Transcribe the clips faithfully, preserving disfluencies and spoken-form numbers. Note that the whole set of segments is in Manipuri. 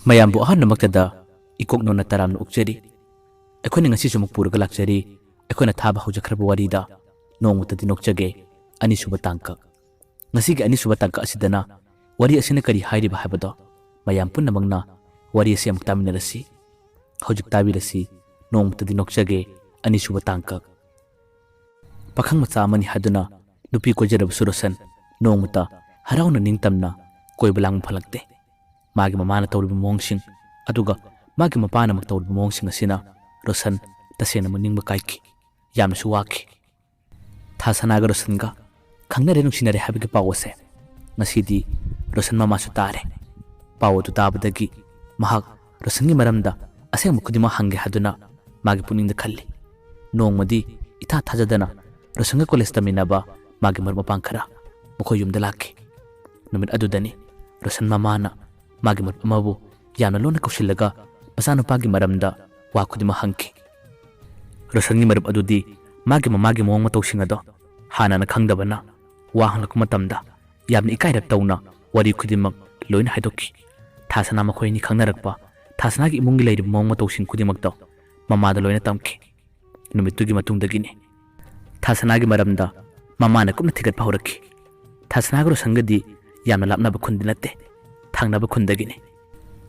ꯃꯌꯥꯝꯕꯨ ꯑꯍꯥꯟꯕꯃꯛꯇꯗ ꯏꯀꯣꯛ ꯅꯧꯅ ꯇꯔꯥꯝꯅ ꯑꯣꯛꯆꯔꯤ꯫ ꯑꯩꯈꯣꯏꯅ ꯉꯁꯤꯁꯨ ꯑꯃꯨꯛ ꯄꯨꯔꯒ ꯂꯥꯛꯆꯔꯤ꯫ ꯑꯩꯈꯣꯏꯅ ꯊꯥꯕ ꯍꯧꯖꯈ꯭ꯔꯕ ꯋꯥꯔꯤꯗ ꯅꯣꯡꯃꯇꯗꯤ ꯅꯣꯛꯆꯒꯦ ꯑꯅꯤꯁꯨꯕ ꯇꯥꯡꯀꯛ꯫ ꯉꯁꯤꯒꯤ ꯑꯅꯤꯁꯨꯕ ꯇꯥꯡꯀꯛ ꯑꯁꯤꯗꯅ ꯋꯥꯔꯤ ꯑꯁꯤꯅ ꯀꯔꯤ ꯍꯥꯏꯔꯤꯕ ꯍꯥꯏꯕꯗꯣ ꯃꯌꯥꯝ ꯄꯨꯝꯅꯃꯛꯅ ꯋꯥꯔꯤ ꯑꯁꯤ ꯑꯃꯨꯛ ꯇꯥꯃꯤꯟꯅꯔꯁꯤ꯫ ꯍꯧꯖꯤꯛ ꯇꯥꯕꯤꯔꯁꯤ ꯅꯣꯡꯃꯇꯗꯤ ꯅꯣꯛꯆꯒꯦ ꯑꯅꯤꯁꯨꯕ ꯇꯥꯡꯀꯛ꯫ ꯄꯥꯈꯪ ꯃꯆꯥ ꯑꯃꯅꯤ ꯍꯥꯏꯗꯨꯅ ꯅꯨꯄꯤ ꯀꯣꯏꯖꯔꯕꯁꯨ ꯔꯣꯁꯟ ꯅꯣꯡꯃꯇ ꯍꯔꯥꯎꯅ ꯅꯤꯡꯇꯝꯅ ꯀꯣꯏꯕ ꯂꯥꯡꯕ ꯐꯪꯂꯛꯇꯦ꯫ ꯃꯥꯒꯤ ꯃꯃꯥꯅ ꯇꯧꯔꯤꯕ ꯃꯑꯣꯡꯁꯤꯡ, ꯑꯗꯨꯒ ꯃꯥꯒꯤ ꯃꯄꯥꯅ ꯑꯃꯨꯛ ꯇꯧꯔꯤꯕ ꯃꯑꯣꯡꯁꯤꯡ ꯑꯁꯤꯅ ꯔꯣꯁꯟ ꯇꯁꯦꯡꯅꯃꯛ ꯅꯤꯡꯕ ꯀꯥꯏꯈꯤ, ꯌꯥꯝꯅꯁꯨ ꯋꯥꯈꯤ꯫ ꯊꯥꯁꯅꯥꯒ ꯔꯣꯁꯟꯒ ꯈꯪꯅꯔꯦ, ꯅꯨꯡꯁꯤꯅꯔꯦ ꯍꯥꯏꯕꯒꯤ ꯄꯥꯎ ꯑꯁꯦ ꯉꯁꯤꯗꯤ ꯔꯣꯁꯟ ꯃꯃꯥꯁꯨ ꯇꯥꯔꯦ꯫ ꯄꯥꯎ ꯑꯗꯨ ꯇꯥꯕꯗꯒꯤ ꯃꯍꯥꯛ ꯔꯣꯁꯟꯒꯤ ꯃꯔꯝꯗ ꯑꯁꯦꯡꯕ ꯈꯨꯗꯤꯡꯃꯛ ꯍꯪꯒꯦ ꯍꯥꯏꯗꯨꯅ ꯃꯥꯒꯤ ꯄꯨꯛꯅꯤꯡꯗ ꯈꯜꯂꯤ꯫ ꯅꯣꯡꯃꯗꯤ ꯏꯊꯥ ꯊꯥꯖꯗꯅ ꯔꯣꯁꯟꯒ ꯀꯣꯂꯦꯖ ꯇꯝꯃꯤꯟꯅꯕ ꯃꯥꯒꯤ ꯃꯔꯨꯞ ꯃꯄꯥꯡ ꯈꯔ ꯃꯈꯣꯏ ꯌꯨꯝꯗ ꯂꯥꯛꯈꯤ꯫ ꯅꯨꯃꯤꯠ ꯑꯗꯨꯗꯅꯤ ꯔꯣꯁꯟ ꯃꯃꯥꯅ ꯃꯥꯒꯤ ꯃꯔꯨꯞ ꯑꯃꯕꯨ ꯌꯥꯝꯅ ꯂꯨꯅ ꯀꯧꯁꯤꯜꯂꯒ ꯃꯆꯥꯅꯨꯄꯥꯒꯤ ꯃꯔꯝꯗ ꯋꯥ ꯈꯨꯗꯤꯡꯃꯛ ꯍꯪꯈꯤ꯫ ꯔꯣꯁꯟꯒꯤ ꯃꯔꯨꯞ ꯑꯗꯨꯗꯤ ꯃꯥꯒꯤ ꯃꯃꯥꯒꯤ ꯃꯑꯣꯡ ꯃꯇꯧꯁꯤꯡ ꯑꯗꯣ ꯍꯥꯟꯅꯅ ꯈꯪꯗꯕꯅ ꯋꯥ ꯍꯪꯂꯛꯄ ꯃꯇꯝꯗ ꯌꯥꯝꯅ ꯏꯀꯥꯏꯔꯞ ꯇꯧꯅ ꯋꯥꯔꯤ ꯈꯨꯗꯤꯡꯃꯛ ꯂꯣꯏꯅ ꯍꯥꯏꯗꯣꯛꯈꯤ꯫ ꯊꯥꯁꯅꯥ ꯃꯈꯣꯏ ꯑꯅꯤ ꯈꯪꯅꯔꯛꯄ, ꯊꯥꯁꯅꯥꯒꯤ ꯏꯃꯨꯡꯒꯤ ꯂꯩꯔꯤꯕ ꯃꯑꯣꯡ ꯃꯇꯧꯁꯤꯡ ꯈꯨꯗꯤꯡꯃꯛꯇꯣ ꯃꯃꯥꯗ ꯂꯣꯏꯅ ꯇꯝꯈꯤ꯫ ꯅꯨꯃꯤꯠꯇꯨꯒꯤ ꯃꯇꯨꯡꯗꯒꯤꯅꯤ ꯊꯥꯁꯅꯥꯒꯤ ꯃꯔꯝꯗ ꯃꯃꯥꯅ ꯀꯨꯞꯅ ꯊꯤꯒꯠꯄ ꯍꯧꯔꯛꯈꯤ꯫ ꯊꯥꯁꯅꯥꯒ ꯔꯣꯁꯟꯒꯗꯤ ꯌꯥꯝꯅ ꯂꯥꯞꯅꯕ ꯈꯨꯟꯗꯤ ꯅꯠꯇꯦ, ꯊꯪꯅꯕ ꯈꯨꯟꯗꯒꯤꯅꯤ꯫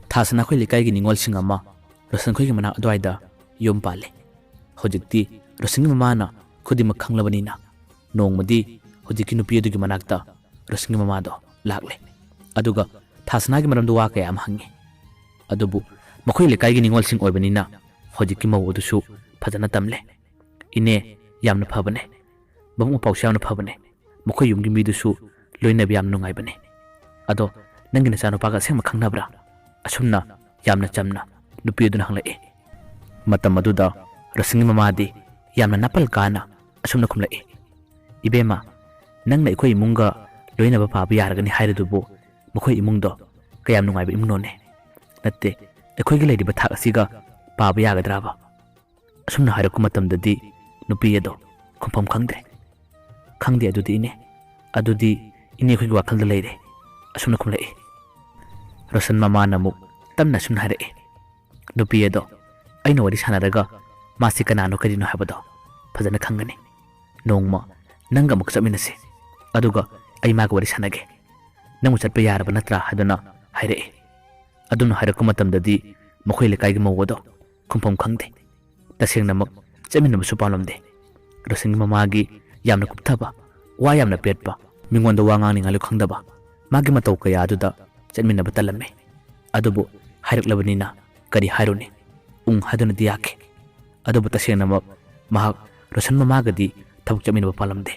ꯊꯥꯁꯅꯥ ꯑꯩꯈꯣꯏ ꯂꯩꯀꯥꯏꯒꯤ ꯅꯤꯉꯣꯜꯁꯤꯡ ꯑꯃ ꯔꯣꯁꯟ ꯈꯣꯏꯒꯤ ꯃꯅꯥꯛ ꯑꯗꯨꯋꯥꯏꯗ ꯌꯨꯝ ꯄꯥꯜꯂꯦ꯫ ꯍꯧꯖꯤꯛꯇꯤ ꯔꯣꯁꯟꯒꯤ ꯃꯃꯥꯅ ꯈꯨꯗꯤꯡꯃꯛ ꯈꯪꯂꯕꯅꯤꯅ ꯅꯣꯡꯃꯗꯤ ꯍꯧꯖꯤꯛꯀꯤ ꯅꯨꯄꯤ ꯑꯗꯨꯒꯤ ꯃꯅꯥꯛꯇ ꯔꯣꯁꯟꯒꯤ ꯃꯃꯥꯗꯣ ꯂꯥꯛꯂꯦ꯫ ꯑꯗꯨꯒ ꯊꯥꯁꯅꯥꯒꯤ ꯃꯔꯝꯗ ꯋꯥ ꯀꯌꯥ ꯑꯃ ꯍꯪꯉꯤ꯫ ꯑꯗꯨꯕꯨ ꯃꯈꯣꯏ ꯂꯩꯀꯥꯏꯒꯤ ꯅꯤꯉꯣꯜꯁꯤꯡ ꯑꯣꯏꯕꯅꯤꯅ ꯍꯧꯖꯤꯛꯀꯤ ꯃꯧ ꯑꯗꯨꯁꯨ ꯐꯖꯅ ꯇꯝꯂꯦ꯫ "ꯏꯅꯦ, ꯌꯥꯝꯅ ꯐꯕꯅꯦ꯫ ꯃꯕꯨꯛ ꯃꯄꯥꯎꯁꯨ ꯌꯥꯝꯅ ꯐꯕꯅꯦ꯫ ꯃꯈꯣꯏ ꯌꯨꯝꯒꯤ ꯃꯤꯗꯨꯁꯨ ꯂꯣꯏꯅꯕ ꯌꯥꯝꯅ ꯅꯨꯡꯉꯥꯏꯕꯅꯦ꯫ ꯑꯗꯣ ꯅꯪꯒꯤ ꯅꯆꯥꯅꯨꯄꯥꯒ ꯑꯁꯦꯡꯕ ꯈꯪꯅꯕ꯭ꯔꯥ?" ꯑꯁꯨꯝꯅ ꯌꯥꯝꯅ ꯆꯝꯅ ꯅꯨꯄꯤ ꯑꯗꯨꯅ ꯍꯪꯂꯛꯏ꯫ ꯃꯇꯝ ꯑꯗꯨꯗ ꯔꯣꯁꯟꯒꯤ ꯃꯃꯥꯗꯤ ꯌꯥꯝꯅ ꯅꯥꯄꯜ ꯀꯥꯅ ꯑꯁꯨꯝꯅ ꯈꯨꯝꯂꯛꯏ, "ꯏꯕꯦꯝꯃ, ꯅꯪꯅ ꯑꯩꯈꯣꯏ ꯏꯃꯨꯡꯒ ꯂꯣꯏꯅꯕ ꯄꯥꯕ ꯌꯥꯔꯒꯅꯤ ꯍꯥꯏꯔꯤꯗꯨꯕꯨ ꯃꯈꯣꯏ ꯏꯃꯨꯡꯗꯣ ꯀꯌꯥꯝ ꯅꯨꯡꯉꯥꯏꯕ ꯏꯃꯨꯡꯅꯣꯅꯦ? ꯅꯠꯇꯦ, ꯑꯩꯈꯣꯏꯒꯤ ꯂꯩꯔꯤꯕ ꯊꯥꯛ ꯑꯁꯤꯒ ꯄꯥꯕ ꯌꯥꯒꯗ꯭ꯔꯕ?" ꯑꯁꯨꯝꯅ ꯍꯥꯏꯔꯛꯄ ꯃꯇꯝꯗꯗꯤ ꯅꯨꯄꯤ ꯑꯗꯣ ꯈꯨꯝꯐꯝ ꯈꯪꯗ꯭ꯔꯦ꯫ "ꯈꯪꯗꯦ ꯑꯗꯨꯗꯤ ꯏꯅꯦ꯫ ꯑꯗꯨꯗꯤ ꯏꯅꯦ ꯑꯩꯈꯣꯏꯒꯤ ꯋꯥꯈꯜꯗ ꯂꯩꯔꯦ," ꯑꯁꯨꯝꯅ ꯈꯨꯝꯂꯛꯏ꯫ ꯔꯣꯁꯟ ꯃꯃꯥꯅ ꯑꯃꯨꯛ ꯑꯗꯨꯅ ꯑꯁꯨꯝꯅ ꯍꯥꯏꯔꯛꯏ, "ꯅꯨꯄꯤ ꯑꯗꯣ ꯑꯩꯅ ꯋꯥꯔꯤ ꯁꯥꯟꯅꯔꯒ ꯃꯥꯁꯤ ꯀꯅꯥꯅꯣ ꯀꯔꯤꯅꯣ ꯍꯥꯏꯕꯗꯣ ꯐꯖꯅ ꯈꯪꯒꯅꯤ꯫ ꯅꯣꯡꯃ ꯅꯪꯒ ꯑꯃꯨꯛ ꯆꯠꯃꯤꯟꯅꯁꯤ, ꯑꯗꯨꯒ ꯑꯩ ꯃꯥꯒ ꯋꯥꯔꯤ ꯁꯥꯟꯅꯒꯦ꯫ ꯅꯪꯕꯨ ꯆꯠꯄ ꯌꯥꯔꯕ ꯅꯠꯇ꯭ꯔꯥ?" ꯍꯥꯏꯗꯨꯅ ꯍꯥꯏꯔꯛꯏ꯫ ꯑꯗꯨꯅ ꯍꯥꯏꯔꯛꯄ ꯃꯇꯝꯗꯗꯤ ꯃꯈꯣꯏ ꯂꯩꯀꯥꯏꯒꯤ ꯃꯧ ꯑꯗꯣ ꯈꯨꯝꯐꯝ ꯈꯪꯗꯦ꯫ ꯇꯁꯦꯡꯅꯃꯛ ꯆꯠꯃꯤꯟꯅꯕꯁꯨ ꯄꯥꯝꯂꯝꯗꯦ꯫ ꯔꯣꯁꯟꯒꯤ ꯃꯃꯥꯒꯤ ꯌꯥꯝꯅ ꯀꯨꯞꯊꯕ, ꯋꯥ ꯌꯥꯝꯅ ꯄꯦꯠꯄ, ꯃꯤꯉꯣꯟꯗ ꯋꯥ ꯉꯥꯡꯅꯤꯡꯉꯥꯏ ꯈꯪꯗꯕ ꯃꯥꯒꯤ ꯃꯇꯧ ꯀꯌꯥ ꯑꯗꯨꯗ ꯆꯠꯃꯤꯟꯅꯕ ꯇꯜꯂꯝꯃꯤ꯫ ꯑꯗꯨꯕꯨ ꯍꯥꯏꯔꯛꯂꯕꯅꯤꯅ ꯀꯔꯤ ꯍꯥꯏꯔꯨꯅꯤ? ꯎꯪ ꯍꯥꯏꯗꯨꯅꯗꯤ ꯌꯥꯈꯤ꯫ ꯑꯗꯨꯕꯨ ꯇꯁꯦꯡꯅꯃꯛ ꯃꯍꯥꯛ ꯔꯣꯁꯟ ꯃꯃꯥꯒꯗꯤ ꯊꯕꯛ ꯆꯠꯃꯤꯟꯅꯕ ꯄꯥꯝꯂꯝꯗꯦ꯫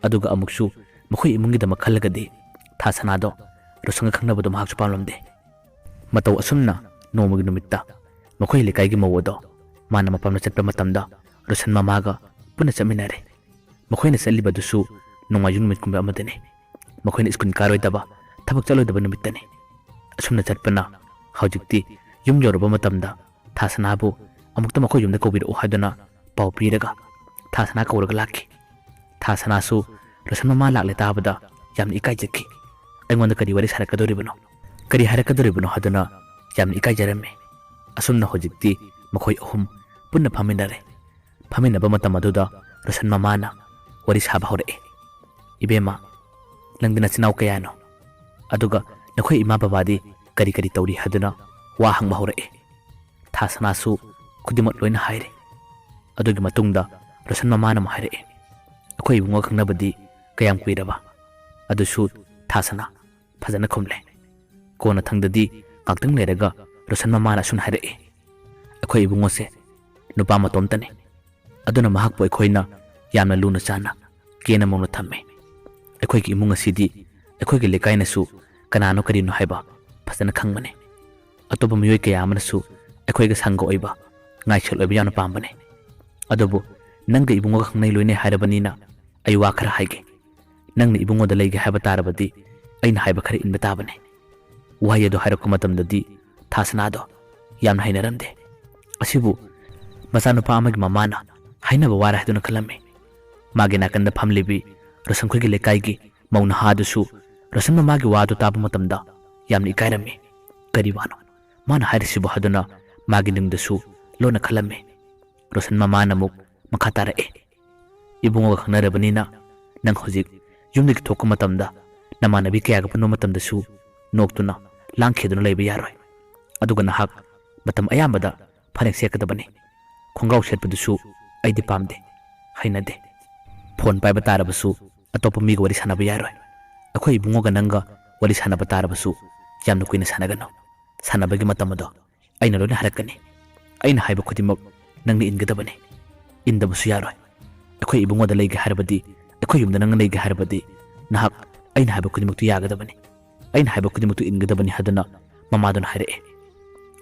ꯑꯗꯨꯒ ꯑꯃꯨꯛꯁꯨ ꯃꯈꯣꯏ ꯏꯃꯨꯡꯒꯤꯗꯃꯛ ꯈꯜꯂꯒꯗꯤ ꯊꯥ ꯁꯅꯥꯗꯣ ꯔꯣꯁꯟꯒ ꯈꯪꯅꯕꯗꯣ ꯃꯍꯥꯛꯁꯨ ꯄꯥꯝꯂꯝꯗꯦ꯫ ꯃꯇꯧ ꯑꯁꯨꯝꯅ ꯅꯣꯡꯃꯒꯤ ꯅꯨꯃꯤꯠꯇ ꯃꯈꯣꯏ ꯂꯩꯀꯥꯏꯒꯤ ꯃꯧ ꯑꯗꯣ ꯃꯥꯅ ꯃꯄꯥꯝꯗ ꯆꯠꯄ ꯃꯇꯝꯗ ꯔꯣꯁꯟ ꯃꯃꯥꯒ ꯄꯨꯟꯅ ꯆꯠꯃꯤꯟꯅꯔꯦ꯫ ꯃꯈꯣꯏꯅ ꯆꯠꯂꯤꯕꯗꯨꯁꯨ ꯅꯣꯡꯃꯥꯏꯖꯤꯡ ꯅꯨꯃꯤꯠꯀꯨꯝꯕ ꯑꯃꯗꯅꯤ꯫ ꯃꯈꯣꯏꯅ ꯁ꯭ꯀꯨꯜ ꯀꯥꯔꯣꯏꯗꯕ, ꯊꯕꯛ ꯆꯠꯂꯣꯏꯗꯕ ꯅꯨꯃꯤꯠꯇꯅꯤ꯫ ꯑꯁꯨꯝꯅ ꯆꯠꯄꯅ ꯍꯧꯖꯤꯛꯇꯤ ꯌꯨꯝ ꯌꯧꯔꯕ ꯃꯇꯝꯗ ꯊꯥ ꯁꯅꯥꯕꯨ ꯑꯃꯨꯛꯇ ꯃꯈꯣꯏ ꯌꯨꯝꯗ ꯀꯧꯕꯤꯔꯛꯎ ꯍꯥꯏꯗꯨꯅ ꯄꯥꯎ ꯄꯤꯔꯒ ꯊꯥ ꯁꯅꯥ ꯀꯧꯔꯒ ꯂꯥꯛꯈꯤ꯫ ꯊꯥ ꯁꯅꯥꯁꯨ ꯔꯣꯁꯟ ꯃꯃꯥ ꯂꯥꯛꯂꯦ ꯇꯥꯕꯗ ꯌꯥꯝꯅ ꯏꯀꯥꯏꯖꯈꯤ꯫ ꯑꯩꯉꯣꯟꯗ ꯀꯔꯤ ꯋꯥꯔꯤ ꯁꯥꯔꯛꯀꯗꯧꯔꯤꯕꯅꯣ, ꯀꯔꯤ ꯍꯥꯏꯔꯛꯀꯗꯧꯔꯤꯕꯅꯣ ꯍꯥꯏꯗꯨꯅ ꯌꯥꯝꯅ ꯏꯀꯥꯏꯖꯔꯝꯃꯤ꯫ ꯑꯁꯨꯝꯅ ꯍꯧꯖꯤꯛꯇꯤ ꯃꯈꯣꯏ ꯑꯍꯨꯝ ꯄꯨꯟꯅ ꯐꯝꯃꯤꯟꯅꯔꯦ꯫ ꯐꯝꯃꯤꯟꯅꯕ ꯃꯇꯝ ꯑꯗꯨꯗ ꯔꯣꯁꯟ ꯃꯃꯥꯅ ꯋꯥꯔꯤ ꯁꯥꯕ ꯍꯧꯔꯛꯑꯦ꯫ "ꯏꯕꯦꯝꯃ, ꯅꯪꯗꯤ ꯅꯆꯤꯟꯅꯥꯎ ꯀꯌꯥꯅꯣ? ꯑꯗꯨꯒ ꯅꯈꯣꯏ ꯏꯃꯥ ꯕꯕꯥꯗꯤ ꯀꯔꯤ ꯀꯔꯤ ꯇꯧꯔꯤ?" ꯍꯥꯏꯗꯨꯅ ꯋꯥ ꯍꯪꯕ ꯍꯧꯔꯛꯑꯦ꯫ ꯊꯥ ꯁꯅꯥꯁꯨ ꯈꯨꯗꯤꯡꯃꯛ ꯂꯣꯏꯅ ꯍꯥꯏꯔꯦ꯫ ꯑꯗꯨꯒꯤ ꯃꯇꯨꯡꯗ ꯔꯣꯁꯟ ꯃꯃꯥꯅ ꯑꯃꯨꯛ ꯍꯥꯏꯔꯛꯑꯦ, "ꯑꯩꯈꯣꯏ ꯏꯕꯨꯡꯉꯣ ꯈꯪꯅꯕꯗꯤ ꯀꯌꯥꯝ ꯀꯨꯏꯔꯕ?" ꯑꯗꯨꯁꯨ ꯊꯥ ꯁꯅꯥ ꯐꯖꯅ ꯈꯨꯝꯂꯦ꯫ ꯀꯣꯟꯅꯊꯪꯗꯗꯤ ꯉꯥꯛꯇꯪ ꯂꯩꯔꯒ ꯔꯣꯁꯟ ꯃꯃꯥꯅ ꯑꯁꯨꯝ ꯍꯥꯏꯔꯛꯏ, "ꯑꯩꯈꯣꯏ ꯏꯕꯨꯡꯉꯣꯁꯦ ꯅꯨꯄꯥ ꯃꯇꯣꯝꯇꯅꯤ꯫ ꯑꯗꯨꯅ ꯃꯍꯥꯛꯄꯨ ꯑꯩꯈꯣꯏꯅ ꯌꯥꯝꯅ ꯂꯨꯅ ꯆꯥꯟꯅ, ꯀꯦꯅ ꯃꯧꯅ ꯊꯝꯃꯤ꯫ ꯑꯩꯈꯣꯏꯒꯤ ꯏꯃꯨꯡ ꯑꯁꯤꯗꯤ ꯑꯩꯈꯣꯏꯒꯤ ꯂꯩꯀꯥꯏꯅꯁꯨ ꯀꯅꯥꯅꯣ ꯀꯔꯤꯅꯣ ꯍꯥꯏꯕ ꯐꯖꯅ ꯈꯪꯕꯅꯤ꯫ ꯑꯇꯣꯞꯄ ꯃꯤꯑꯣꯏ ꯀꯌꯥ ꯑꯃꯅꯁꯨ ꯑꯩꯈꯣꯏꯒ ꯁꯪꯒ ꯑꯣꯏꯕ, ꯉꯥꯏꯁꯦꯜ ꯑꯣꯏꯕ ꯌꯥꯝꯅ ꯄꯥꯝꯕꯅꯤ꯫ ꯑꯗꯨꯕꯨ ꯅꯪꯒ ꯏꯕꯨꯡꯉꯣꯒ ꯈꯪꯅꯩ ꯂꯣꯏꯅꯩ ꯍꯥꯏꯔꯕꯅꯤꯅ ꯑꯩ ꯋꯥ ꯈꯔ ꯍꯥꯏꯒꯦ꯫ ꯅꯪꯅ ꯏꯕꯨꯡꯉꯣꯗ ꯂꯩꯒꯦ ꯍꯥꯏꯕ ꯇꯥꯔꯕꯗꯤ ꯑꯩꯅ ꯍꯥꯏꯕ ꯈꯔ ꯏꯟꯕ ꯇꯥꯕꯅꯤ꯫" ꯋꯥꯍꯩ ꯑꯗꯨ ꯍꯥꯏꯔꯛꯄ ꯃꯇꯝꯗꯗꯤ ꯊꯥꯁꯅꯥꯗꯣ ꯌꯥꯝꯅ ꯍꯩꯅꯔꯝꯗꯦ꯫ ꯑꯁꯤꯕꯨ ꯃꯆꯥꯅꯨꯄꯥ ꯑꯃꯒꯤ ꯃꯃꯥꯅ ꯍꯥꯏꯅꯕ ꯋꯥꯔ ꯍꯥꯏꯗꯨꯅ ꯈꯜꯂꯝꯃꯤ꯫ ꯃꯥꯒꯤ ꯅꯥꯀꯟꯗ ꯐꯝꯂꯤꯕꯤ ꯔꯣꯁꯟꯈꯣꯏꯒꯤ ꯂꯩꯀꯥꯏꯒꯤ ꯃꯧ ꯅꯍꯥ ꯑꯗꯨꯁꯨ ꯔꯣꯁꯟ ꯃꯃꯥꯒꯤ ꯋꯥꯗꯨ ꯇꯥꯕ ꯃꯇꯝꯗ ꯌꯥꯝꯅ ꯏꯀꯥꯏꯔꯝꯃꯤ꯫ "ꯀꯔꯤ ꯋꯥꯅꯣ? ꯃꯥꯅ ꯍꯥꯏꯔꯤꯁꯤꯕꯨ ꯍꯥꯏꯗꯨꯅ ꯃꯥꯒꯤ ꯅꯤꯡꯗꯁꯨ ꯂꯣꯟꯅ ꯈꯜꯂꯝꯃꯤ꯫ ꯔꯣꯁꯟ ꯃꯃꯥꯅ ꯑꯃꯨꯛ ꯃꯈꯥ ꯇꯥꯔꯛꯑꯦ, "ꯏꯕꯨꯡꯉꯣꯒ ꯈꯪꯅꯔꯕꯅꯤꯅ ꯅꯪ ꯍꯧꯖꯤꯛ ꯌꯨꯝꯗꯒꯤ ꯊꯣꯛꯄ ꯃꯇꯝꯗ ꯅꯃꯥꯟꯅꯕꯤ ꯀꯌꯥꯒ ꯄꯨꯟꯕ ꯃꯇꯝꯗꯁꯨ ꯅꯣꯛꯇꯨꯅ ꯂꯥꯡꯈꯤꯗꯨꯅ ꯂꯩꯕ ꯌꯥꯔꯣꯏ꯫ ꯑꯗꯨꯒ ꯅꯍꯥꯛ ꯃꯇꯝ ꯑꯌꯥꯝꯕꯗ ꯐꯅꯦꯛ ꯁꯦꯠꯀꯗꯕꯅꯤ꯫ ꯈꯣꯡꯒ꯭ꯔꯥꯎ ꯁꯦꯠꯄꯗꯨꯁꯨ ꯑꯩꯗꯤ ꯄꯥꯝꯗꯦ, ꯍꯩꯅꯗꯦ꯫ ꯐꯣꯟ ꯄꯥꯏꯕ ꯇꯥꯔꯕꯁꯨ ꯑꯇꯣꯞꯄ ꯃꯤꯒ ꯋꯥꯔꯤ ꯁꯥꯟꯅꯕ ꯌꯥꯔꯣꯏ꯫ ꯑꯩꯈꯣꯏ ꯏꯕꯨꯡꯉꯣꯒ ꯅꯪꯒ ꯋꯥꯔꯤ ꯁꯥꯟꯅꯕ ꯇꯥꯔꯕꯁꯨ ꯌꯥꯝꯅ ꯀꯨꯏꯅ ꯁꯥꯟꯅꯒꯅꯨ꯫ ꯁꯥꯟꯅꯕꯒꯤ ꯃꯇꯝ ꯑꯗꯣ ꯑꯩꯅ ꯂꯣꯏꯅ ꯍꯥꯏꯔꯛꯀꯅꯤ꯫ ꯑꯩꯅ ꯍꯥꯏꯕ ꯈꯨꯗꯤꯡꯃꯛ ꯅꯪꯅ ꯏꯟꯒꯗꯕꯅꯤ꯫ ꯏꯟꯗꯕꯁꯨ ꯌꯥꯔꯣꯏ꯫ ꯑꯩꯈꯣꯏ ꯏꯕꯨꯡꯉꯣꯗ ꯂꯩꯒꯦ ꯍꯥꯏꯔꯕꯗꯤ, ꯑꯩꯈꯣꯏ ꯌꯨꯝꯗ ꯅꯪꯅ ꯂꯩꯒꯦ ꯍꯥꯏꯔꯕꯗꯤ, ꯅꯍꯥꯛ ꯑꯩꯅ ꯍꯥꯏꯕ ꯈꯨꯗꯤꯡꯃꯛꯇꯨ ꯌꯥꯒꯗꯕꯅꯤ꯫ ꯑꯩꯅ ꯍꯥꯏꯕ ꯈꯨꯗꯤꯡꯃꯛꯇꯨ ꯏꯟꯒꯗꯕꯅꯤ" ꯍꯥꯏꯗꯨꯅ ꯃꯃꯥꯗꯨꯅ ꯍꯥꯏꯔꯛꯑꯦ꯫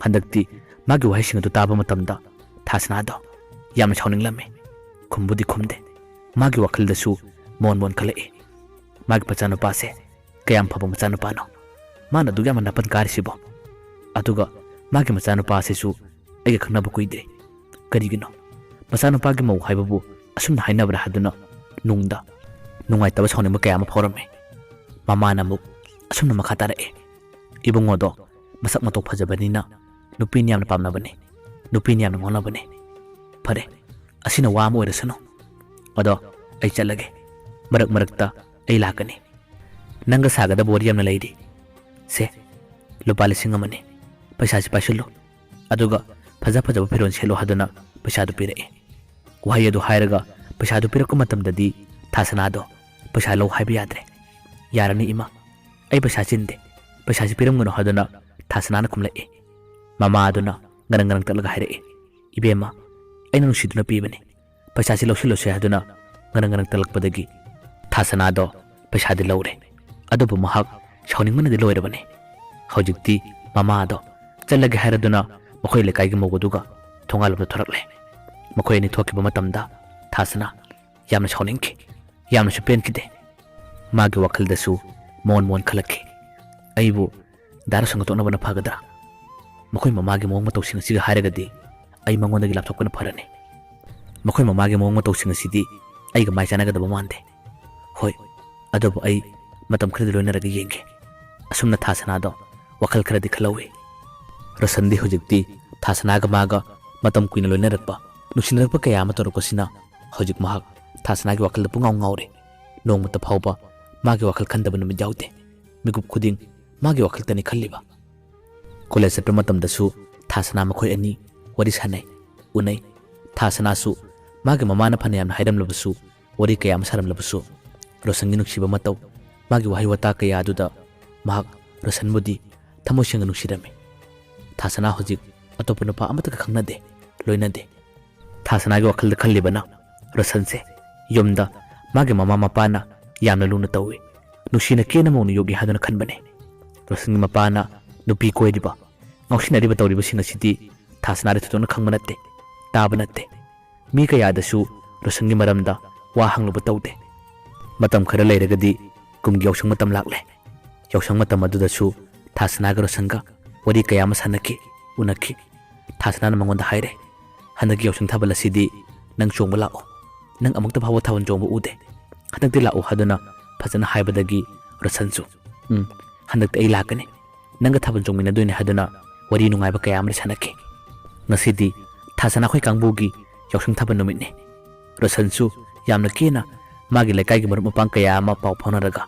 ꯍꯟꯗꯛꯇꯤ ꯃꯥꯒꯤ ꯋꯥꯍꯩꯁꯤꯡ ꯑꯗꯨ ꯇꯥꯕ ꯃꯇꯝꯗ ꯊꯥꯁꯅꯥꯗꯣ ꯌꯥꯝꯅ ꯁꯥꯎꯅꯤꯡꯂꯝꯃꯤ꯫ ꯈꯨꯝꯕꯨꯗꯤ ꯈꯨꯝꯗꯦ꯫ ꯃꯥꯒꯤ ꯋꯥꯈꯜꯗꯁꯨ ꯃꯣꯟ ꯃꯣꯟ ꯈꯜꯂꯛꯏ꯫ ꯃꯥꯒꯤ ꯃꯆꯥꯅꯨꯄꯥꯁꯦ ꯀꯌꯥꯝ ꯐꯕ ꯃꯆꯥꯅꯨꯄꯥꯅꯣ꯫ ꯃꯥꯅ ꯑꯗꯨꯛ ꯌꯥꯝꯅ ꯅꯥꯄꯟ ꯀꯥꯔꯤꯁꯤꯕꯣ꯫ ꯑꯗꯨꯒ ꯃꯥꯒꯤ ꯃꯆꯥꯅꯨꯄꯥ ꯑꯁꯤꯁꯨ ꯑꯩꯒ ꯈꯪꯅꯕ ꯀꯨꯏꯗ꯭ꯔꯤ꯫ ꯀꯔꯤꯒꯤꯅꯣ? ꯃꯆꯥꯅꯨꯄꯥꯒꯤ ꯃꯧ ꯍꯥꯏꯕꯕꯨ ꯑꯁꯨꯝꯅ ꯍꯥꯏꯅꯕ꯭ꯔꯥ ꯍꯥꯏꯗꯨꯅ ꯅꯨꯡꯗ ꯅꯨꯡꯉꯥꯏꯇꯕ ꯁꯥꯎꯅꯤꯡꯕ ꯀꯌꯥ ꯑꯃ ꯐꯥꯎꯔꯝꯃꯤ꯫ ꯃꯃꯥꯅ ꯑꯃꯨꯛ ꯑꯁꯨꯝꯅ ꯃꯈꯥ ꯇꯥꯔꯛꯑꯦ, "ꯏꯕꯨꯡꯉꯣꯗꯣ ꯃꯁꯛ ꯃꯇꯧ ꯐꯖꯕꯅꯤꯅ ꯅꯨꯄꯤꯅ ꯌꯥꯝꯅ ꯄꯥꯝꯅꯕꯅꯤ, ꯅꯨꯄꯤꯅ ꯌꯥꯝꯅ ꯉꯥꯎꯅꯕꯅꯤ꯫ ꯐꯔꯦ, ꯑꯁꯤꯅ ꯋꯥ ꯑꯃ ꯑꯣꯏꯔꯁꯅꯨ꯫ ꯑꯗꯣ ꯑꯩ ꯆꯠꯂꯒꯦ꯫ ꯃꯔꯛ ꯃꯔꯛꯇ ꯑꯩ ꯂꯥꯛꯀꯅꯤ꯫ ꯅꯪꯒ ꯁꯥꯒꯗꯕ ꯋꯥꯔꯤ ꯌꯥꯝꯅ ꯂꯩꯔꯤ꯫ ꯁꯦ, ꯂꯨꯄꯥ ꯂꯤꯁꯤꯡ ꯑꯃꯅꯤ꯫ ꯄꯩꯁꯥꯁꯤ ꯄꯥꯏꯁꯤꯜꯂꯨ꯫ ꯑꯗꯨꯒ ꯐꯖ ꯐꯖꯕ ꯐꯤꯔꯣꯜ ꯁꯦꯠꯂꯨ" ꯍꯥꯏꯗꯨꯅ ꯄꯩꯁꯥꯗꯨ ꯄꯤꯔꯛꯏ꯫ ꯋꯥꯍꯩ ꯑꯗꯨ ꯍꯥꯏꯔꯒ ꯄꯩꯁꯥꯗꯨ ꯄꯤꯔꯛꯄ ꯃꯇꯝꯗꯗꯤ ꯊꯥꯁꯅꯥꯗꯣ ꯄꯩꯁꯥ ꯂꯧ ꯍꯥꯏꯕ ꯌꯥꯗ꯭ꯔꯦ꯫ "ꯌꯥꯔꯅꯤ ꯏꯃꯥ, ꯑꯩ ꯄꯩꯁꯥ ꯆꯤꯟꯗꯦ, ꯄꯩꯁꯥꯁꯤ ꯄꯤꯔꯝꯒꯅꯨ" ꯍꯥꯏꯗꯨꯅ ꯊꯥꯁꯅꯥꯅ ꯈꯨꯝꯂꯛꯏ꯫ ꯃꯃꯥ ꯑꯗꯨꯅ ꯉꯔꯪ ꯉꯔꯪ ꯇꯛꯂꯒ ꯍꯥꯏꯔꯛꯏ, "ꯏꯕꯦꯝꯃ, ꯑꯩꯅ ꯅꯨꯡꯁꯤꯗꯨꯅ ꯄꯤꯕꯅꯤ, ꯄꯩꯁꯥꯁꯤ ꯂꯧꯁꯤꯜꯂꯨꯁꯦ" ꯍꯥꯏꯗꯨꯅ ꯉꯔꯪ ꯉꯔꯪ ꯇꯛꯂꯛꯄꯗꯒꯤ ꯊꯥꯁꯅꯥꯗꯣ ꯄꯩꯁꯥꯗꯤ ꯂꯧꯔꯦ꯫ ꯑꯗꯨꯕꯨ ꯃꯍꯥꯛ ꯁꯥꯎꯅꯤꯡꯕꯅꯗꯤ ꯂꯣꯏꯔꯕꯅꯤ꯫ ꯍꯧꯖꯤꯛꯇꯤ ꯃꯃꯥꯗꯣ ꯆꯠꯂꯒꯦ ꯍꯥꯏꯔꯗꯨꯅ ꯃꯈꯣꯏ ꯂꯩꯀꯥꯏꯒꯤ ꯃꯧ ꯑꯗꯨꯒ ꯊꯣꯡꯒꯥꯜꯂꯣꯝꯗ ꯊꯣꯔꯛꯂꯦ꯫ ꯃꯈꯣꯏ ꯑꯅꯤ ꯊꯣꯛꯈꯤꯕ ꯃꯇꯝꯗ ꯊꯥꯁꯅꯥ ꯌꯥꯝꯅ ꯁꯥꯎꯅꯤꯡꯈꯤ, ꯌꯥꯝꯅꯁꯨ ꯄꯦꯟꯈꯤꯗꯦ꯫ ꯃꯥꯒꯤ ꯋꯥꯈꯜꯗꯁꯨ ꯃꯣꯟ ꯃꯣꯟ ꯈꯜꯂꯛꯈꯤ, "ꯑꯩꯕꯨ ꯗꯥ ꯔꯣꯁꯟꯒ ꯇꯣꯛꯅꯕꯅ ꯐꯒꯗ꯭ꯔꯥ? ꯃꯈꯣꯏ ꯃꯃꯥꯒꯤ ꯃꯑꯣꯡ ꯃꯇꯧꯁꯤꯡ ꯑꯁꯤꯒ ꯍꯥꯏꯔꯒꯗꯤ ꯑꯩ ꯃꯉꯣꯟꯗꯒꯤ ꯂꯥꯞꯊꯣꯛꯄꯅ ꯐꯔꯅꯤ꯫ ꯃꯈꯣꯏ ꯃꯃꯥꯒꯤ ꯃꯑꯣꯡ ꯃꯇꯧꯁꯤꯡ ꯑꯁꯤꯗꯤ ꯑꯩꯒ ꯃꯥꯏ ꯆꯥꯟꯅꯒꯗꯕ ꯃꯥꯟꯗꯦ꯫ ꯍꯣꯏ, ꯑꯗꯨꯕꯨ ꯑꯩ ꯃꯇꯝ ꯈꯔꯗꯤ ꯂꯣꯏꯅꯔꯒ ꯌꯦꯡꯒꯦ"꯫ ꯑꯁꯨꯝꯅ ꯊꯥꯁꯅꯥꯗꯣ ꯋꯥꯈꯜ ꯈꯔꯗꯤ ꯈꯜꯍꯧꯏ꯫ ꯔꯣꯁꯟꯗꯤ ꯍꯧꯖꯤꯛꯇꯤ ꯊꯥꯁꯅꯥꯒ ꯃꯥꯒ ꯃꯇꯝ ꯀꯨꯏꯅ ꯂꯣꯏꯅꯔꯛꯄ, ꯅꯨꯡꯁꯤꯅꯔꯛꯄ ꯀꯌꯥ ꯑꯃ ꯇꯧꯔꯛꯄꯁꯤꯅ ꯍꯧꯖꯤꯛ ꯃꯍꯥꯛ ꯊꯥꯁꯅꯥꯒꯤ ꯋꯥꯈꯜꯗ ꯄꯨꯡꯉꯥꯎ ꯉꯥꯎꯔꯦ꯫ ꯅꯣꯡꯃꯇ ꯐꯥꯎꯕ ꯃꯥꯒꯤ ꯋꯥꯈꯜ ꯈꯟꯗꯕ ꯅꯨꯃꯤꯠ ꯌꯥꯎꯗꯦ꯫ ꯃꯤꯀꯨꯞ ꯈꯨꯗꯤꯡ ꯃꯥꯒꯤ ꯋꯥꯈꯜꯇꯅꯤ ꯈꯜꯂꯤꯕ꯫ ꯀꯣꯂꯦꯖ ꯆꯠꯄ ꯃꯇꯝꯗꯁꯨ ꯊꯥꯁꯅꯥ ꯃꯈꯣꯏ ꯑꯅꯤ ꯋꯥꯔꯤ ꯁꯥꯟꯅꯩ, ꯎꯅꯩ꯫ ꯊꯥꯁꯅꯥꯁꯨ ꯃꯥꯒꯤ ꯃꯃꯥꯅ ꯐꯅ ꯌꯥꯝꯅ ꯍꯥꯏꯔꯝꯂꯕꯁꯨ, ꯋꯥꯔꯤ ꯀꯌꯥ ꯑꯃ ꯁꯥꯔꯝꯂꯕꯁꯨ, ꯔꯣꯁꯟꯒꯤ ꯅꯨꯡꯁꯤꯕ ꯃꯇꯧ, ꯃꯥꯒꯤ ꯋꯥꯍꯩ ꯋꯥꯇꯥ ꯀꯌꯥ ꯑꯗꯨꯗ ꯃꯍꯥꯛ ꯔꯣꯁꯟꯕꯨꯗꯤ ꯊꯃꯣꯏ ꯁꯦꯡꯅ ꯅꯨꯡꯁꯤꯔꯝꯃꯤ꯫ ꯊꯥꯁꯅꯥ ꯍꯧꯖꯤꯛ ꯑꯇꯣꯞꯄ ꯅꯨꯄꯥ ꯑꯃꯠꯇꯒ ꯈꯪꯅꯗꯦ, ꯂꯣꯏꯅꯗꯦ꯫ ꯊꯥꯁꯅꯥꯒꯤ ꯋꯥꯈꯜꯗ ꯈꯜꯂꯤꯕꯅ ꯔꯣꯁꯟꯁꯦ ꯌꯨꯝꯗ ꯃꯥꯒꯤ ꯃꯃꯥ ꯃꯄꯥꯅ ꯌꯥꯝꯅ ꯂꯨꯅ ꯇꯧꯏ, ꯅꯨꯡꯁꯤꯅ ꯀꯦꯅ ꯃꯧꯅ ꯌꯣꯛꯏ ꯍꯥꯏꯗꯨꯅ ꯈꯟꯕꯅꯤ꯫ ꯔꯣꯁꯟꯒꯤ ꯃꯄꯥꯅ ꯅꯨꯄꯤ ꯀꯣꯏꯔꯤꯕ, ꯉꯥꯎꯁꯤꯟꯅꯔꯤꯕ ꯇꯧꯔꯤꯕꯁꯤꯡ ꯑꯁꯤꯗꯤ ꯊꯥꯁꯅꯥꯗꯤ ꯊꯣꯏꯗꯣꯛꯅ ꯈꯪꯕ ꯅꯠꯇꯦ, ꯇꯥꯕ ꯅꯠꯇꯦ꯫ ꯃꯤ ꯀꯌꯥꯗꯁꯨ ꯔꯣꯁꯟꯒꯤ ꯃꯔꯝꯗ ꯋꯥ ꯍꯪꯂꯨꯕ ꯇꯧꯗꯦ꯫ ꯃꯇꯝ ꯈꯔ ꯂꯩꯔꯒꯗꯤ ꯀꯨꯝꯒꯤ ꯌꯥꯎꯁꯪ ꯃꯇꯝ ꯂꯥꯛꯂꯦ꯫ ꯌꯥꯎꯁꯪ ꯃꯇꯝ ꯑꯗꯨꯗꯁꯨ ꯊꯥꯁꯅꯥꯒ ꯔꯣꯁꯟꯒ ꯋꯥꯔꯤ ꯀꯌꯥ ꯑꯃ ꯁꯥꯟꯅꯈꯤ, ꯎꯅꯈꯤ꯫ ꯊꯥꯁꯅꯥꯅ ꯃꯉꯣꯟꯗ ꯍꯥꯏꯔꯦ, "ꯍꯟꯗꯛꯀꯤ ꯌꯥꯎꯁꯪ ꯊꯥꯕꯜ ꯑꯁꯤꯗꯤ ꯅꯪ ꯆꯣꯡꯕ ꯂꯥꯛꯑꯣ꯫ ꯅꯪ ꯑꯃꯨꯛꯇ ꯐꯥꯎꯕ ꯊꯥꯕꯜ ꯆꯣꯡꯕ ꯎꯗꯦ꯫ ꯍꯟꯗꯛꯇꯤ ꯂꯥꯛꯑꯣ" ꯍꯥꯏꯗꯨꯅ ꯐꯖꯅ ꯍꯥꯏꯕꯗꯒꯤ ꯔꯣꯁꯟꯁꯨ, "ꯎꯝ, ꯍꯟꯗꯛꯇꯤ ꯑꯩ ꯂꯥꯛꯀꯅꯤ, ꯅꯪꯒ ꯊꯥꯕꯜ ꯆꯣꯡꯃꯤꯟꯅꯗꯣꯏꯅꯦ" ꯍꯥꯏꯗꯨꯅ ꯋꯥꯔꯤ ꯅꯨꯡꯉꯥꯏꯕ ꯀꯌꯥ ꯑꯃ ꯁꯥꯟꯅꯈꯤ꯫ ꯉꯁꯤꯗꯤ ꯊꯥꯁꯅꯥ ꯑꯩꯈꯣꯏ ꯀꯥꯡꯕꯨꯒꯤ ꯌꯥꯎꯁꯪ ꯊꯥꯕꯜ ꯅꯨꯃꯤꯠꯅꯤ꯫ ꯔꯣꯁꯟꯁꯨ ꯌꯥꯝꯅ ꯀꯦꯅ ꯃꯥꯒꯤ ꯂꯩꯀꯥꯏꯒꯤ ꯃꯔꯨꯞ ꯃꯄꯥꯡ ꯀꯌꯥ ꯑꯃ ꯄꯥꯎ ꯐꯥꯎꯅꯔꯒ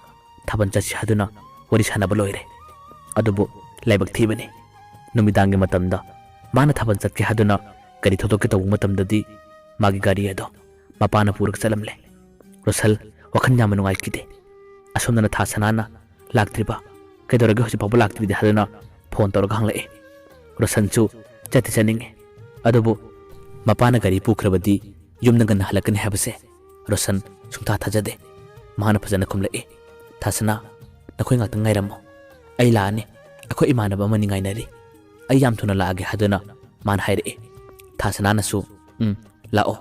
ꯊꯥꯕꯜ ꯆꯠꯁꯤ ꯍꯥꯏꯗꯨꯅ ꯋꯥꯔꯤ ꯁꯥꯟꯅꯕ ꯂꯣꯏꯔꯦ꯫ ꯑꯗꯨꯕꯨ ꯂꯥꯏꯕꯛ ꯊꯤꯕꯅꯤ, ꯅꯨꯃꯤꯗꯥꯡꯒꯤ ꯃꯇꯝꯗ ꯃꯥꯅ ꯊꯥꯕꯜ ꯆꯠꯀꯦ ꯍꯥꯏꯗꯨꯅ ꯒꯥꯔꯤ ꯊꯧꯗꯣꯛꯀꯦ ꯇꯧꯕ ꯃꯇꯝꯗꯗꯤ ꯃꯥꯒꯤ ꯒꯥꯔꯤ ꯑꯗꯣ ꯃꯄꯥꯅ ꯄꯨꯔꯒ ꯆꯠꯂꯝꯂꯦ꯫ ꯔꯣꯁꯟ ꯋꯥꯈꯜ ꯌꯥꯝꯅ ꯅꯨꯡꯉꯥꯏꯈꯤꯗꯦ꯫ ꯑꯁꯣꯝꯗꯅ ꯊꯥꯁꯅꯥꯅ ꯂꯥꯛꯇ꯭ꯔꯤꯕ, "ꯀꯩꯗꯧꯔꯒꯦ ꯍꯧꯖꯤꯛ ꯐꯥꯎꯕ ꯂꯥꯛꯇ꯭ꯔꯤꯗꯤ?" ꯍꯥꯏꯗꯨꯅ ꯐꯣꯟ ꯇꯧꯔꯒ ꯍꯪꯂꯛꯑꯦ꯫ ꯔꯣꯁꯟꯁꯨ ꯆꯠꯇꯤ ꯆꯠꯅꯤꯡꯉꯦ, ꯑꯗꯨꯕꯨ ꯃꯄꯥꯅ ꯒꯥꯔꯤ ꯄꯨꯈ꯭ꯔꯕꯗꯤ ꯌꯨꯝꯗ ꯉꯟꯅ ꯍꯜꯂꯛꯀꯅꯤ ꯍꯥꯏꯕꯁꯦ ꯔꯣꯁꯟ ꯁꯨꯡꯊꯥ ꯊꯥꯖꯗꯦ꯫ ꯃꯍꯥꯛꯅ ꯐꯖꯅ ꯈꯨꯝꯂꯛꯏ, "ꯊꯥꯁꯅꯥ, ꯅꯈꯣꯏ ꯉꯥꯛꯇꯪ ꯉꯥꯏꯔꯝꯃꯣ꯫ ꯑꯩ ꯂꯥꯛꯑꯅꯤ꯫ ꯑꯩꯈꯣꯏ ꯏꯃꯥꯟꯅꯕ ꯑꯃꯅꯤ ꯉꯥꯏꯅꯔꯤ꯫ ꯑꯩ ꯌꯥꯝ ꯊꯨꯅ ꯂꯥꯛꯑꯒꯦ" ꯍꯥꯏꯗꯨꯅ ꯃꯥꯅ ꯍꯥꯏꯔꯛꯏ꯫ ꯊꯥꯁꯅꯥꯅꯁꯨ, "ꯎꯝ, ꯂꯥꯛꯑꯣ꯫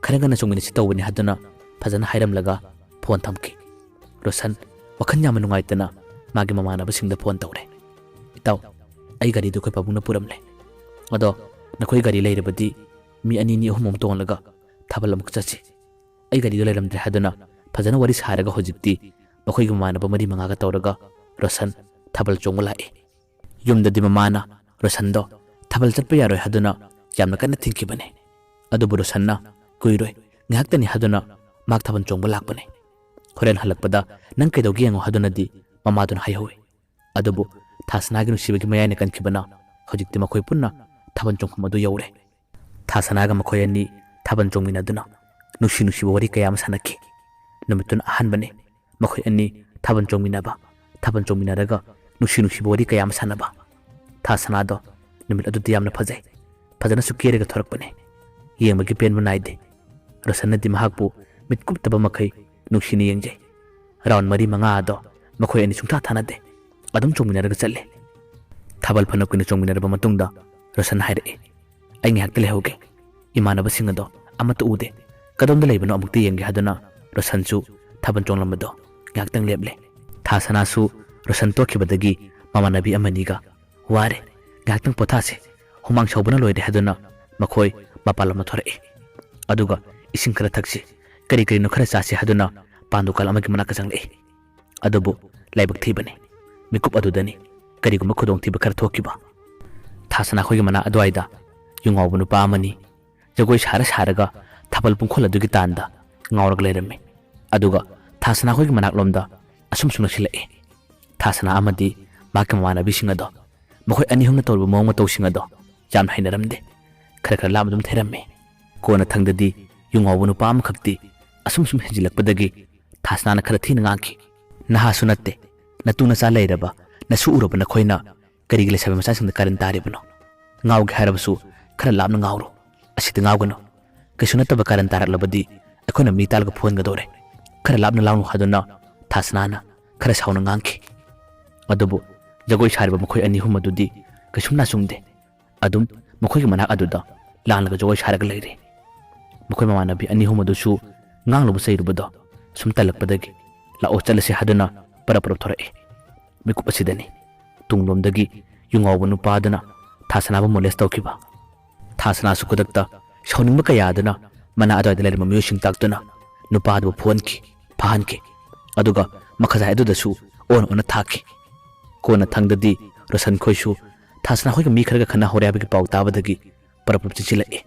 ꯈꯔ ꯉꯟꯅ ꯆꯣꯡꯃꯤꯟꯅꯁꯤ ꯇꯧꯕꯅꯤ" ꯍꯥꯏꯗꯨꯅ ꯐꯖꯅ ꯍꯥꯏꯔꯝꯂꯒ ꯐꯣꯟ ꯊꯝꯈꯤ꯫ ꯔꯣꯁꯟ ꯋꯥꯈꯜ ꯌꯥꯝꯅ ꯅꯨꯡꯉꯥꯏꯇꯅ ꯃꯥꯒꯤ ꯃꯃꯥꯟꯅꯕꯁꯤꯡꯗ ꯐꯣꯟ ꯇꯧꯔꯦ꯫ "ꯏꯇꯥꯎ, ꯑꯩ ꯒꯥꯔꯤꯗꯨ ꯑꯩꯈꯣꯏ ꯄꯥꯕꯨꯡꯅ ꯄꯨꯔꯝꯂꯦ꯫ ꯑꯗꯣ ꯅꯈꯣꯏ ꯒꯥꯔꯤ ꯂꯩꯔꯕꯗꯤ ꯃꯤ ꯑꯅꯤ, ꯅꯤ ꯑꯍꯨꯝ ꯑꯃ ꯇꯣꯡꯂꯒ ꯊꯥꯕꯜ ꯑꯃꯨꯛ ꯆꯠꯁꯤ꯫ ꯑꯩ ꯒꯥꯔꯤꯗꯨ ꯂꯩꯔꯝꯗ꯭ꯔꯦ" ꯍꯥꯏꯗꯨꯅ ꯐꯖꯅ ꯋꯥꯔꯤ ꯁꯥꯔꯒ ꯍꯧꯖꯤꯛꯇꯤ ꯃꯈꯣꯏꯒꯤ ꯃꯃꯥꯟꯅꯕ ꯃꯔꯤ ꯃꯉꯥꯒ ꯇꯧꯔꯒ ꯔꯣꯁꯟ ꯊꯥꯕꯜ ꯆꯣꯡꯕ ꯂꯥꯛꯏ꯫ ꯌꯨꯝꯗꯗꯤ ꯃꯃꯥꯅ ꯔꯣꯁꯟꯗꯣ ꯊꯥꯕꯜ ꯆꯠꯄ ꯌꯥꯔꯣꯏ ꯍꯥꯏꯗꯨꯅ ꯌꯥꯝꯅ ꯀꯟꯅ ꯊꯤꯡꯈꯤꯕꯅꯤ꯫ ꯑꯗꯨꯕꯨ ꯔꯣꯁꯟꯅ ꯀꯨꯏꯔꯣꯏ, ꯉꯥꯏꯍꯥꯛꯇꯅꯤ ꯍꯥꯏꯗꯨꯅ ꯃꯍꯥꯛ ꯊꯥꯕꯜ ꯆꯣꯡꯕ ꯂꯥꯛꯄꯅꯤ꯫ ꯍꯣꯔꯦꯟ ꯍꯜꯂꯛꯄꯗ ꯅꯪ ꯀꯩꯗꯧꯒꯦ ꯌꯦꯡꯉꯣ ꯍꯥꯏꯗꯨꯅꯗꯤ ꯃꯃꯥꯗꯨꯅ ꯍꯥꯏꯍꯧꯏ꯫ ꯑꯗꯨꯕꯨ ꯊꯥꯁꯅꯥꯒꯤ ꯅꯨꯡꯁꯤꯕꯒꯤ ꯃꯌꯥꯏꯅ ꯀꯟꯈꯤꯕꯅ ꯍꯧꯖꯤꯛꯇꯤ ꯃꯈꯣꯏ ꯄꯨꯟꯅ ꯊꯥꯕꯜ ꯆꯣꯡꯐꯝ ꯑꯗꯨ ꯌꯧꯔꯦ꯫ ꯊꯥꯁꯅꯥꯒ ꯃꯈꯣꯏ ꯑꯅꯤ ꯊꯥꯕꯜ ꯆꯣꯡꯃꯤꯟꯅꯗꯨꯅ ꯅꯨꯡꯁꯤ ꯅꯨꯡꯁꯤꯕ ꯋꯥꯔꯤ ꯀꯌꯥ ꯑꯃ ꯁꯥꯟꯅꯈꯤ꯫ ꯅꯨꯃꯤꯠꯇꯨꯅ ꯑꯍꯥꯟꯕꯅꯤ ꯃꯈꯣꯏ ꯑꯅꯤ ꯊꯥꯕꯜ ꯆꯣꯡꯃꯤꯟꯅꯕ꯫ ꯊꯥꯕꯜ ꯆꯣꯡꯃꯤꯟꯅꯔꯒ ꯅꯨꯡꯁꯤ ꯅꯨꯡꯁꯤꯕ ꯋꯥꯔꯤ ꯀꯌꯥ ꯑꯃ ꯁꯥꯟꯅꯕ꯫ ꯊꯥꯁꯅꯥꯗꯣ ꯅꯨꯃꯤꯠ ꯑꯗꯨꯗꯤ ꯌꯥꯝꯅ ꯐꯖꯩ꯫ ꯐꯖꯅꯁꯨ ꯀꯦꯔꯒ ꯊꯣꯔꯛꯄꯅꯤ꯫ ꯌꯦꯡꯕꯒꯤ ꯄꯦꯟꯕ ꯅꯥꯏꯗꯦ꯫ ꯔꯣꯁꯟꯅꯗꯤ ꯃꯍꯥꯛꯄꯨ ꯃꯤꯠ ꯀꯨꯞꯇꯕ ꯃꯈꯩ ꯅꯨꯡꯁꯤꯅ ꯌꯦꯡꯖꯩ꯫ ꯔꯥꯎꯟ ꯃꯔꯤ ꯃꯉꯥ ꯑꯗꯣ ꯃꯈꯣꯏ ꯑꯅꯤ ꯁꯨꯡꯊꯥ ꯊꯥꯅꯗꯦ꯫ ꯑꯗꯨꯝ ꯆꯣꯡꯃꯤꯟꯅꯔꯒ ꯆꯠꯂꯦ꯫ ꯊꯥꯕꯜ ꯐꯅ ꯀꯨꯏꯅ ꯆꯣꯡꯃꯤꯟꯅꯔꯕ ꯃꯇꯨꯡꯗ ꯔꯣꯁꯟ ꯍꯥꯏꯔꯛꯏ, "ꯑꯩ ꯉꯥꯏꯍꯥꯛꯇ ꯂꯩꯍꯧꯒꯦ꯫ ꯏꯃꯥꯟꯅꯕꯁꯤꯡ ꯑꯗꯣ ꯑꯃꯠꯇ ꯎꯗꯦ꯫ ꯀꯗꯣꯝꯗ ꯂꯩꯕꯅꯣ ꯑꯃꯨꯛꯇ ꯌꯦꯡꯒꯦ" ꯍꯥꯏꯗꯨꯅ ꯔꯣꯁꯟꯁꯨ ꯊꯥꯕꯜ ꯆꯣꯡꯂꯝꯕꯗꯣ ꯉꯥꯏꯍꯥꯛꯇꯪ ꯂꯦꯞꯂꯦ꯫ ꯊꯥꯁꯅꯥꯁꯨ ꯔꯣꯁꯟ ꯇꯣꯛꯈꯤꯕꯗꯒꯤ ꯃꯃꯥꯟꯅꯕꯤ ꯑꯃꯅꯤꯒ, "ꯋꯥꯔꯦ, ꯉꯥꯏꯍꯥꯛꯇꯪ ꯄꯣꯊꯥꯁꯤ, ꯍꯨꯃꯥꯡ ꯁꯧꯕꯅ ꯂꯣꯏꯔꯦ" ꯍꯥꯏꯗꯨꯅ ꯃꯈꯣꯏ ꯃꯄꯥꯟꯂꯣꯝꯗ ꯊꯣꯔꯛꯏ꯫ ꯑꯗꯨꯒ "ꯏꯁꯤꯡ ꯈꯔ ꯊꯛꯁꯤ, ꯀꯔꯤ ꯀꯔꯤꯅꯣ ꯈꯔ ꯆꯥꯁꯤ" ꯍꯥꯏꯗꯨꯅ ꯄꯥꯟ ꯗꯨꯀꯥꯟ ꯑꯃꯒꯤ ꯃꯅꯥꯛꯇ ꯆꯪꯂꯛꯏ꯫ ꯑꯗꯨꯕꯨ ꯂꯥꯏꯕꯛ ꯊꯤꯕꯅꯤ, ꯃꯤꯀꯨꯞ ꯑꯗꯨꯗꯅꯤ ꯀꯔꯤꯒꯨꯝꯕ ꯈꯨꯗꯣꯡꯊꯤꯕ ꯈꯔ ꯊꯣꯛꯈꯤꯕ꯫ ꯊꯥꯁꯅꯥ ꯈꯣꯏꯒꯤ ꯃꯅꯥꯛ ꯑꯗꯨꯋꯥꯏꯗ ꯌꯨ ꯉꯥꯎꯕ ꯅꯨꯄꯥ ꯑꯃꯅꯤ ꯖꯒꯣꯏ ꯁꯥꯔ ꯁꯥꯔꯒ ꯊꯥꯕꯜ ꯄꯨꯡꯈꯣꯜ ꯑꯗꯨꯒꯤ ꯇꯥꯟꯗ ꯉꯥꯎꯔꯒ ꯂꯩꯔꯝꯃꯤ꯫ ꯑꯗꯨꯒ ꯊꯥꯁꯅꯥ ꯈꯣꯏꯒꯤ ꯃꯅꯥꯛꯂꯣꯝꯗ ꯑꯁꯨꯝ ꯁꯨꯝ ꯅꯛꯁꯤꯜꯂꯛꯏ꯫ ꯊꯥꯁꯅꯥ ꯑꯃꯗꯤ ꯃꯍꯥꯛꯀꯤ ꯃꯃꯥꯟꯅꯕꯤꯁꯤꯡ ꯑꯗꯣ ꯃꯈꯣꯏ ꯑꯅꯤ ꯑꯍꯨꯝꯅ ꯇꯧꯔꯤꯕ ꯃꯑꯣꯡ ꯃꯇꯧꯁꯤꯡ ꯑꯗꯣ ꯌꯥꯝꯅ ꯍꯩꯅꯔꯝꯗꯦ꯫ ꯈꯔ ꯈꯔ ꯂꯥꯞꯅ ꯑꯗꯨꯝ ꯊꯩꯔꯝꯃꯤ꯫ ꯀꯣꯟꯅ ꯊꯪꯗꯗꯤ ꯌꯨ ꯉꯥꯎꯕ ꯅꯨꯄꯥ ꯑꯃꯈꯛꯇꯤ ꯑꯁꯨꯝ ꯁꯨꯝ ꯍꯦꯟꯖꯤꯜꯂꯛꯄꯗꯒꯤ ꯊꯥꯁꯅꯥꯅ ꯈꯔ ꯊꯤꯅ ꯉꯥꯡꯈꯤ꯫ "ꯅꯍꯥꯁꯨ ꯅꯠꯇꯦ, ꯅꯇꯨ ꯅꯆꯥ ꯂꯩꯔꯕ, ꯅꯁꯨ ꯎꯔꯕ ꯅꯈꯣꯏꯅ ꯀꯔꯤꯒꯤ ꯂꯩꯁꯥꯕꯤ ꯃꯆꯥꯁꯤꯡꯗ ꯀꯥꯔꯟ ꯇꯥꯔꯤꯕꯅꯣ? ꯉꯥꯎꯒꯦ ꯍꯥꯏꯔꯕꯁꯨ ꯈꯔ ꯂꯥꯞꯅ ꯉꯥꯎꯔꯣ, ꯑꯁꯤꯗ ꯉꯥꯎꯒꯅꯨ꯫ ꯀꯩꯁꯨ ꯅꯠꯇꯕ ꯀꯥꯔꯟ ꯇꯥꯔꯛꯂꯕꯗꯤ ꯑꯩꯈꯣꯏꯅ ꯃꯤ ꯇꯥꯔꯒ ꯐꯨꯍꯟꯒꯗꯧꯔꯦ꯫ ꯈꯔ ꯂꯥꯞꯅ ꯂꯥꯎꯅꯨ" ꯍꯥꯏꯗꯨꯅ ꯊꯥꯁꯅꯥꯅ ꯈꯔ ꯁꯥꯎꯅ ꯉꯥꯡꯈꯤ꯫ ꯑꯗꯨꯕꯨ ꯖꯒꯣꯏ ꯁꯥꯔꯤꯕ ꯃꯈꯣꯏ ꯑꯅꯤ ꯑꯍꯨꯝ ꯑꯗꯨꯗꯤ ꯀꯩꯁꯨꯝ ꯅꯥꯆꯨꯝꯗꯦ꯫ ꯑꯗꯨꯝ ꯃꯈꯣꯏꯒꯤ ꯃꯅꯥꯛ ꯑꯗꯨꯗ ꯂꯥꯡꯂꯒ ꯖꯒꯣꯏ ꯁꯥꯔꯒ ꯂꯩꯔꯦ꯫ ꯃꯈꯣꯏ ꯃꯃꯥꯟꯅꯕꯤ ꯑꯅꯤ ꯑꯍꯨꯝ ꯑꯗꯨꯁꯨ ꯉꯥꯡꯂꯨꯕ ꯆꯩꯔꯨꯕꯗꯣ ꯁꯨꯝ ꯇꯜꯂꯛꯄꯗꯒꯤ "ꯂꯥꯛꯑꯣ ꯆꯠꯂꯁꯤ" ꯍꯥꯏꯗꯨꯅ ꯄꯔꯞ ꯄꯔꯞ ꯊꯣꯔꯛꯏ꯫ ꯃꯤꯀꯨꯞ ꯑꯁꯤꯗꯅꯤ ꯇꯨꯡꯂꯣꯝꯗꯒꯤ ꯌꯨ ꯉꯥꯎꯕ ꯅꯨꯄꯥ ꯑꯗꯨꯅ ꯊꯥꯁꯅꯥꯕꯨ ꯃꯣꯂꯦꯁ ꯇꯧꯈꯤꯕ꯫ ꯊꯥꯁꯅꯥꯁꯨ ꯈꯨꯗꯛꯇ ꯁꯥꯎꯅꯤꯡꯕ ꯀꯌꯥ ꯑꯗꯨꯅ ꯃꯅꯥ ꯑꯗꯨꯋꯥꯏꯗ ꯂꯩꯔꯝꯕ ꯃꯤꯑꯣꯏꯁꯤꯡ ꯇꯥꯛꯇꯨꯅ ꯅꯨꯄꯥ ꯑꯗꯨꯕꯨ ꯐꯨꯍꯟꯈꯤ, ꯐꯥꯍꯟꯈꯤ꯫ ꯑꯗꯨꯒ ꯃꯈꯖꯥꯏ ꯑꯗꯨꯗꯁꯨ ꯑꯣꯟ ꯑꯣꯟꯅ ꯊꯥꯈꯤ꯫ ꯀꯣꯟꯅ ꯊꯪꯗꯗꯤ ꯔꯣꯁꯟ ꯈꯣꯏꯁꯨ ꯊꯥꯁꯅꯥ ꯍꯣꯏꯒ ꯃꯤ ꯈꯔꯒ ꯈꯠꯅꯍꯧꯔꯦ ꯍꯥꯏꯕꯒꯤ ꯄꯥꯎ ꯇꯥꯕꯗꯒꯤ ꯄꯔꯞ ꯄꯔꯞ ꯆꯦꯟꯁꯤꯜꯂꯛꯏ꯫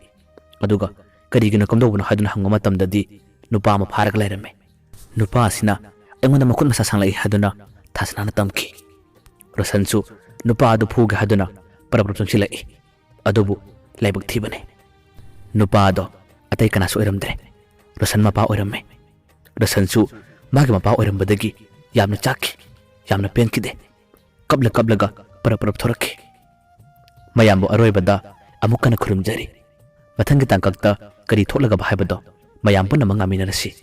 ꯑꯗꯨꯒ ꯀꯔꯤꯒꯤꯅꯣ, ꯀꯝꯗꯧꯕꯅꯣ ꯍꯥꯏꯗꯨꯅ ꯍꯪꯕ ꯃꯇꯝꯗꯗꯤ ꯅꯨꯄꯥ ꯑꯃ ꯐꯥꯔꯒ ꯂꯩꯔꯝꯃꯦ꯫ ꯅꯨꯄꯥ ꯑꯁꯤꯅ ꯑꯩꯉꯣꯟꯗ ꯃꯈꯨꯠ ꯃꯁꯥ ꯁꯥꯡꯂꯛꯏ ꯍꯥꯏꯗꯨꯅ ꯊꯥꯁꯅꯥꯅ ꯇꯝꯈꯤ꯫ ꯔꯣꯁꯟꯁꯨ ꯅꯨꯄꯥ ꯑꯗꯨ ꯐꯨꯒꯦ ꯍꯥꯏꯗꯨꯅ ꯄꯔꯞ ꯄꯔꯞ ꯆꯪꯁꯤꯜꯂꯛꯏ꯫ ꯑꯗꯨꯕꯨ ꯂꯥꯏꯕꯛ ꯊꯤꯕꯅꯤ, ꯅꯨꯄꯥ ꯑꯗꯣ ꯑꯇꯩ ꯀꯅꯥꯁꯨ ꯑꯣꯏꯔꯝꯗ꯭ꯔꯦ, ꯔꯣꯁꯟ ꯃꯄꯥ ꯑꯣꯏꯔꯝꯃꯦ꯫ ꯔꯣꯁꯟꯁꯨ ꯃꯥꯒꯤ ꯃꯄꯥ ꯑꯣꯏꯔꯝꯕꯗꯒꯤ ꯌꯥꯝꯅ ꯆꯥꯛꯈꯤ, ꯌꯥꯝꯅ ꯄꯦꯟꯈꯤꯗꯦ꯫ ꯀꯞꯂ ꯀꯞꯂꯒ ꯄꯔꯞ ꯄꯔꯞ ꯊꯣꯔꯛꯈꯤ꯫ ꯃꯌꯥꯝꯕꯨ ꯑꯔꯣꯏꯕꯗ ꯑꯃꯨꯛ ꯍꯟꯅ ꯈꯨꯔꯨꯝꯖꯔꯤ꯫ ꯃꯊꯪꯒꯤ ꯇꯥꯡꯀꯛꯇ ꯀꯔꯤ ꯊꯣꯛꯂꯒꯕ ꯍꯥꯏꯕꯗꯣ ꯃꯌꯥꯝ ꯄꯨꯝꯅꯃꯛ ꯉꯥꯏꯃꯤꯟꯅꯔꯁꯤ꯫